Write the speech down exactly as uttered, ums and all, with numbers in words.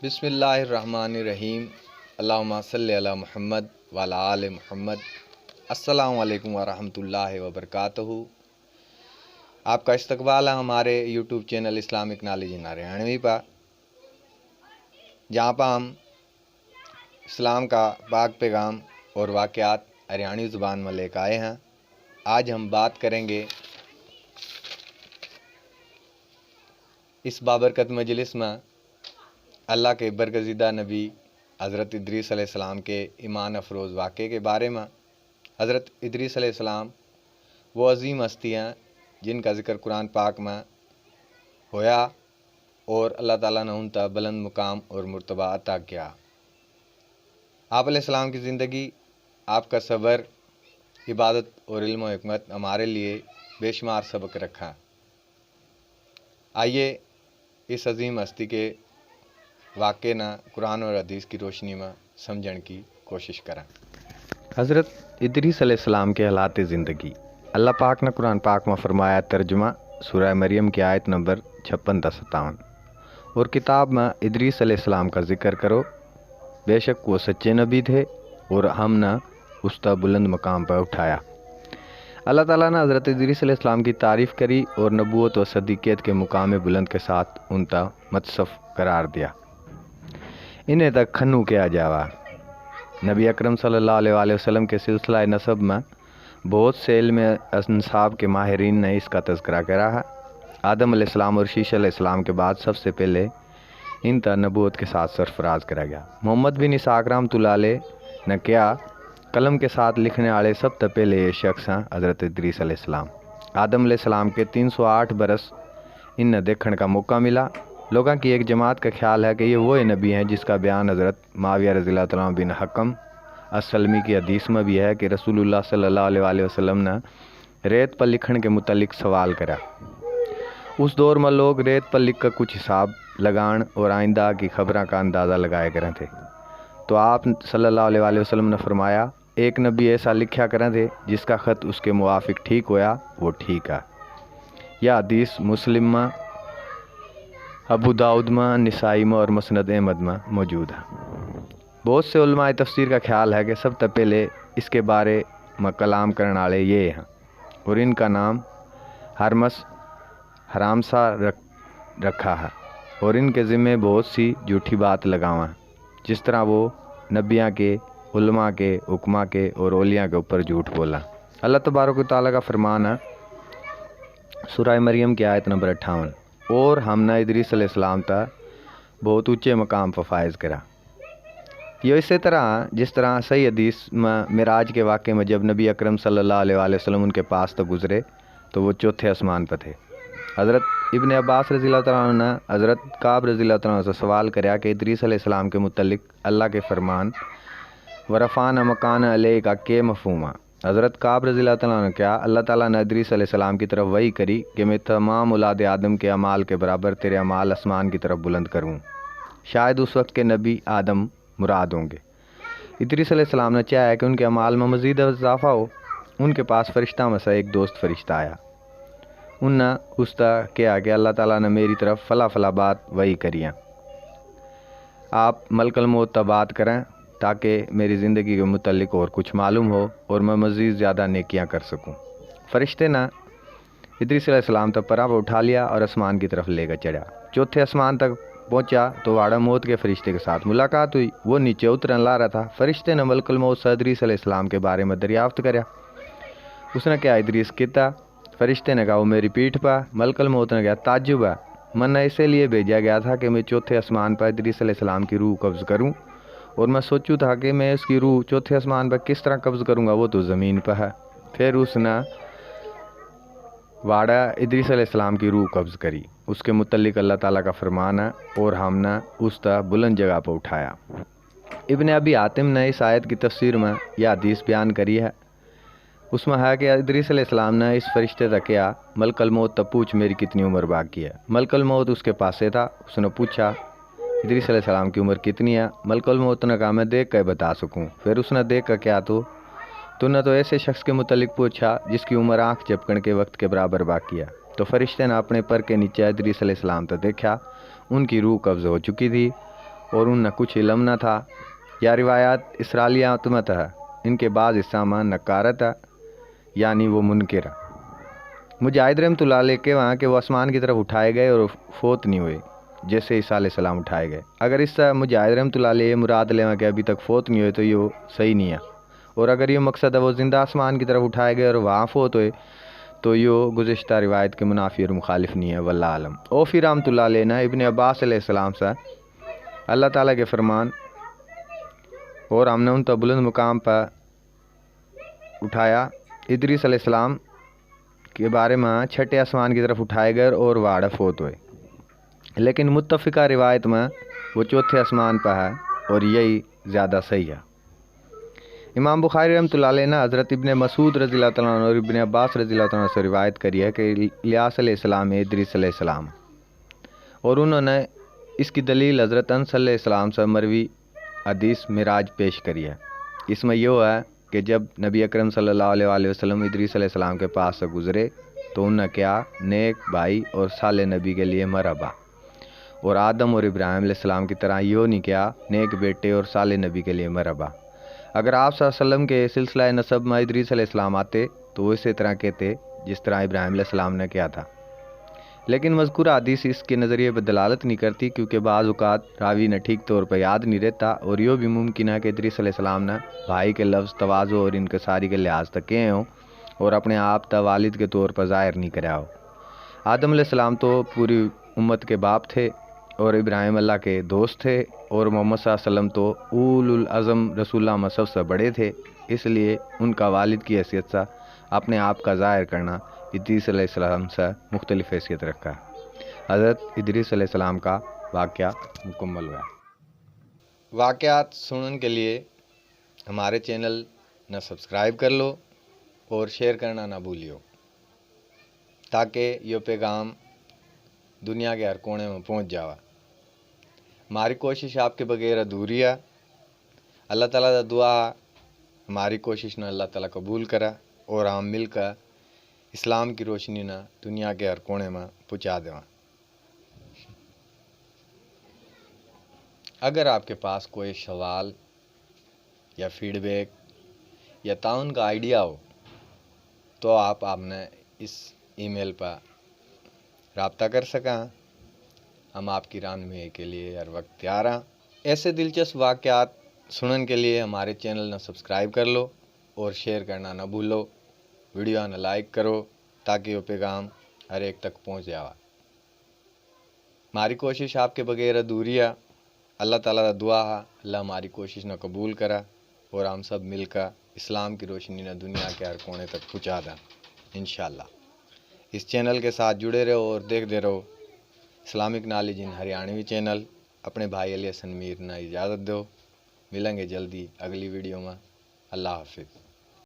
बिस्मिल्लाहिर्रहमानिर्रहीम। अल्लाहुम्मा सल्लि अला मुहम्मद वाला आले मुहम्मद। अस्सलाम वालेकुम व रहमतुल्लाहि व बरकातहू। आपका इस्तकबाल है हमारे YouTube channel Islamic knowledge in Haryanvi पर, जहाँ पर हम इस्लाम का पाक पैगाम और वाक़यात हरियाणवी ज़ुबान में लेकर आए हैं। आज हम बात करेंगे इस बाबरकत मजलिस में अल्लाह के बरगज़ीदा नबी हज़रत इदरीस अलैहिस्सलाम के ईमान अफरोज़ वाक़े के बारे में। हज़रत इदरीस अलैहिस्सलाम वो अजीम हस्ती हैं जिनका जिक्र कुरान पाक में होया और अल्लाह ताला ने उन तक बुलंद मुकाम और मर्तबा अता किया। आप अलैहिस्सलाम की ज़िंदगी, आपका सब्र, इबादत और इल्म हिकमत हमारे लिए बेशुमार सबक रखा। आइए इस अजीम हस्ती के वाक़े ना कुरान और हदीस की रोशनी में समझण की कोशिश करें। हज़रत इदरीस अलैहिस्सलाम के हालात ज़िंदगी। अल्लाह पाक ने कुरान पाक में फरमाया, तर्जुमा, सूरह मरियम की आयत नंबर छप्पन तै सत्तावन। और किताब में इदरीस अलैहिस्सलाम का जिक्र करो, बेशक वो सच्चे नबी थे और हमने उस तक बुलंद मकाम पर उठाया। अल्लाह ताला ने हज़रत इदरीस अलैहिस्सलाम की तारीफ़ करी और नबूवत व सदीकियत के मुकाम बुलंद के साथ उन तक मुतसफ करार दिया। इन्हें तक खन्नू कहा जावा। नबी अकरम सल्लल्लाहु अलैहि वसल्लम के सिलसिला नसब में बहुत से इल्म अंसाब के माहिरीन ने इसका तज़किरा करा है। आदम अलैहिस्सलाम और शीश अलैहिस्सलाम के बाद सबसे पहले इन तक नबूवत के साथ सरफराज करा गया। मोहम्मद बिन इसहाक रहमतुल्लाह अलैह ने कहा, कलम के साथ लिखने वाले सब तै पहले ये शख्स हैं हज़रत इदरीस अलैहिस्सलाम। आदम अलैहिस्सलाम के तीन सौ आठ बरस इन्हें देखण का मौका मिला। लोगों की एक जमात का ख्याल है कि ये वही नबी हैं जिसका बयान हज़रत माविया रज़ी अल्लाह तआला अन्हु बिन हकम असलमी की हदीस में भी है कि रसूलुल्लाह सल्लल्लाहु अलैहि वसल्लम ने रेत पर लिखण के मुतालिक सवाल करा। उस दौर में लोग रेत पर लिख कर कुछ हिसाब लगाण और आइंदा की खबरां का अंदाज़ा लगाया करें थे। तो आप सल्लल्लाहु अलैहि वसल्लम ने फरमाया, एक नबी ऐसा लिख्या करें थे जिसका ख़त उसके मुआफिक ठीक होया, वो ठीक है। यह हदीस मुस्लिम में, अबू दाऊद में, निसाई में और मुस्नद अहमद में मौजूद है। बहुत से उलमाए तफसीर का ख्याल है कि सब तै पहले इसके बारे में कलाम करण आले ये हैं और इनका नाम हरमस हरामसा रख, रखा है और इनके ज़िम्मे बहुत सी झूठी बात लगावा, जिस तरह वो नबियां के, उलमा के, हुक्मा के और औलिया के ऊपर झूठ बोला। अल्लाह तबारक व तआला का फरमान है, सूरह मरियम की आयत नंबर अट्ठावन, और हमने इदरीस अलैहिस्सलाम तक बहुत ऊंचे मकाम पर फायज करा। यो इसे तरह, जिस तरह सही हदीस में मिराज के वाक़े में जब नबी अकरम सल्लल्लाहु अलैहि वसल्लम उनके पास तो गुजरे, तो वो चौथे आसमान पर थे। हज़रत इब्ने अब्बास रज़ी अल्लाह तआला अन्हु ने हज़रत काब रज़ी अल्लाह तआला अन्हु से सवाल करया कि इदरीस अलैहिस्सलाम के मुतल्लिक अल्लाह के फरमान "व रफ़अना मकानक अलैहि" का के मफहूम है? हज़रत काब रज़ी अल्लाह तआला अन्हु ने कहा, अल्लाह ताला ने इदरीस अलैहिस्सलाम की तरफ वही करी कि मैं तमाम औलाद आदम के अमाल के बराबर तेरे अमाल आसमान की तरफ बुलंद करूँ। शायद उस वक्त के नबी आदम मुराद होंगे। इदरीस अलैहिस्सलाम ने चाहा कि उनके अमाल में मज़ीद इजाफा हो। उनके पास फरिश्ता में से एक दोस्त फरिश्ता आया। उनने उस तै कहा कि अल्लाह ताला ने मेरी तरफ फला फला बात वही करी है। आप मलकल मौत तै बात करें ताकि मेरी ज़िंदगी के मुतल्लिक और कुछ मालूम हो और मैं मज़ीद ज़्यादा नेकियां कर सकूं। फरिश्ते ने इदरीस अलैहिस्सलाम तै परा पर उठा लिया और आसमान की तरफ लेकर चढ़ा। चौथे आसमान तक पहुंचा तो वाड़ा मौत के फरिश्ते के साथ मुलाकात हुई। वो नीचे उतरन ला रहा था। फरिश्ते ने मलकल मौत से इदरीस अलैहिस्सलाम के बारे में दरियाफ्त करया। उसने कहा, इदरीस किता? फरिश्ते ने कहा, वो मेरी पीठ पर। मलकल मौत ने कहा, ताज्जुब है, मन्ने इसे लिए भेजा गया था कि मैं चौथे आसमान पर इदरीस अलैहिस्सलाम की रूह कब्ज़ करूं, और मैं सोचू था कि मैं उसकी रूह चौथे आसमान पर किस तरह कब्ज़ करूंगा, वो तो ज़मीन पर है। फिर उसने वाड़ा इदरीस अलैहिस्सलाम की रूह कब्ज़ करी। उसके मुतल्लिक अल्लाह ताला का फरमान है, और हमने उस तक बुलंद जगह पर उठाया। इब्ने अबी हातिम ने इस आयत की तफसीर में यह हदीस बयान करी है। उसमें है कि इदरीस अलैहिस्सलाम ने इस फरिश्ते तै कहा, मलकल मौत तै पूछ मेरी कितनी उम्र बाकी है। मलकल मौत उसके पासे था। उसने पूछा, इदरीस अलैहिस्सलाम की उम्र कितनी है? मलकल मौत ने कहा, मैं देख कर बता सकूं। फिर उसने देख कर कहा, तो तूने तो ऐसे शख्स के मुतल्लिक पूछा जिसकी उम्र आंख झपकण के वक्त के बराबर बाकी है। तो फरिश्ते ने अपने पर के नीचे इदरीस अलैहिस्सलाम तै देखा। उनकी रूह कब्ज़ हो चुकी थी। और उन्हें कुछ इलम ना था। या रिवायात इसरालियात में है। इनके बाद हिस्सा में नकारत है, यानी वो मुनकिर है। मुजाहिद रहमतुल्लाह अलैह के वहाँ के वो आसमान की तरफ उठाए गए और फोत नहीं हुए, जैसे ईसा अलैहिस्सलाम उठाए गए। अगर इससे मुजाहिद रहमतुल्लाह अलैह ये मुराद लेवा के अभी तक फोत नहीं हुए, तो यो सही नहीं है। और अगर ये मकसद है वो जिंदा आसमान की तरफ उठाए गए और वहाँ फोत हुए, तो यो गुज़िश्ता रिवायत के मुनाफी और मुखालिफ नहीं है। वल्लाह आलम। ओफी रहमतुल्लाह अलैह ने इब्ने अब्बास अलैहिस्सलाम से, अल्लाह ताला के फरमान, और हमने उन तो बुलंद मुकाम पर उठाया। इदरीस अलैहिस्सलाम के बारे में छठे आसमान की तरफ उठाए गए और वहाँ फोत हुए, लेकिन मुत्तफिका रिवायत में वो चौथे आसमान पर है और यही ज़्यादा सही है। इमाम बुखारी रहमतुल्लाह अलैह ने हज़रत इब्ने मसूद रज़ी अल्लाह तआला अन्हु और इब्ने अब्बास रज़ी अल्लाह तआला अन्हु से रिवायत करी है कि इलियास अलैहिस्सलाम इदरीस अलैहिस्सलाम, और उन्होंने इसकी दलील हज़रत अनस अलैहिस्सलाम से मरवी हदीस मिराज पेश करी है। इसमें यो है कि जब नबी अकरम सल्लल्लाहु अलैहि वसल्लम इदरीस अलैहिस्सलाम के पास से गुजरे, तो उन्हें कहा, "नेक भाई और साले नबी के लिए मरहबा।" और आदम और इब्राहिम अलैहिस्सलाम की तरह यो नहीं कहा, "नेक बेटे और साले नबी के लिए मरहबा।" अगर आप सल्लल्लाहु अलैहि वसल्लम के सिलसिला नसब में इदरीस अलैहिस्सलाम आते, तो वो इसी तरह कहते, जिस तरह इब्राहिम अलैहिस्सलाम ने किया था। लेकिन मज़कूरा हदीस इसके नज़रिए पर दलालत नहीं करती, क्योंकि बाज़ औक़ात रावी ने ठीक तौर पर याद नहीं रहता, और यो भी मुमकिन है कि इदरीस अलैहिस्सलाम ने भाई के लफ्ज़ तवाज़ो और इनकसारी के लिहाज तक कहे हों और अपने आप तै वालिद के तौर पर जाहिर नहीं कराया हो। आदम अलैहिस्सलाम तो पूरी उम्मत के बाप थे और इब्राहिम अल्लाह के दोस्त थे, और मोहम्मद सल्लल्लाहु अलैहि वसल्लम तो उलुल अज़म रसूलां में सबसे बड़े थे, इसलिए उनका वालिद की हैसियत से अपने आप का जाहिर करना इदरीस अलैहिस्सलाम से मुख्तलिफ हैसियत रखा। हज़रत इदरीस अलैहिस्सलाम का वाक़या मुकम्मल हुआ। वाक़यात सुनने के लिए हमारे चैनल ना सब्सक्राइब कर लो और शेयर करना ना भूलियो, ताकि यो पैगाम दुनिया के हर कोने में पहुंच जावा। हमारी कोशिश आपके बगैर अधूरी है। अल्लाह ताला दा दुआ है, हमारी कोशिश ना अल्लाह ताला कबूल करा और हम मिलकर इस्लाम की रोशनी ना दुनिया के हर कोने में पहुंचा देवा। अगर आपके पास कोई सवाल या फीडबैक या ताउन का आइडिया हो, तो आप हमने इस ईमेल पर राब्ता कर सका। हम आपकी रहनुमाई के लिए हर वक्त तैयार हैं। ऐसे दिलचस्प वाक़यात सुनने के लिए हमारे चैनल ने सब्सक्राइब कर लो और शेयर करना ना भूलो। वीडियो ने लाइक करो, ताकि वो पैगाम हर एक तक पहुंच जावा। हमारी कोशिश आपके बगैर अधूरी है। अल्लाह ताला दा दुआ है, अल्लाह हमारी कोशिश ना कबूल करा और हम सब मिलकर इस्लाम की रोशनी ना दुनिया के हर कोने तक पहुंचा दें, इंशाल्लाह। इस चैनल के साथ जुड़े रहो और देखते रहो Islamic Knowledge in हरियाणवी चैनल। अपने भाई अली हसन मीर ना इजाज़त दो। मिलेंगे जल्दी अगली वीडियो में। अल्लाह हाफिज़।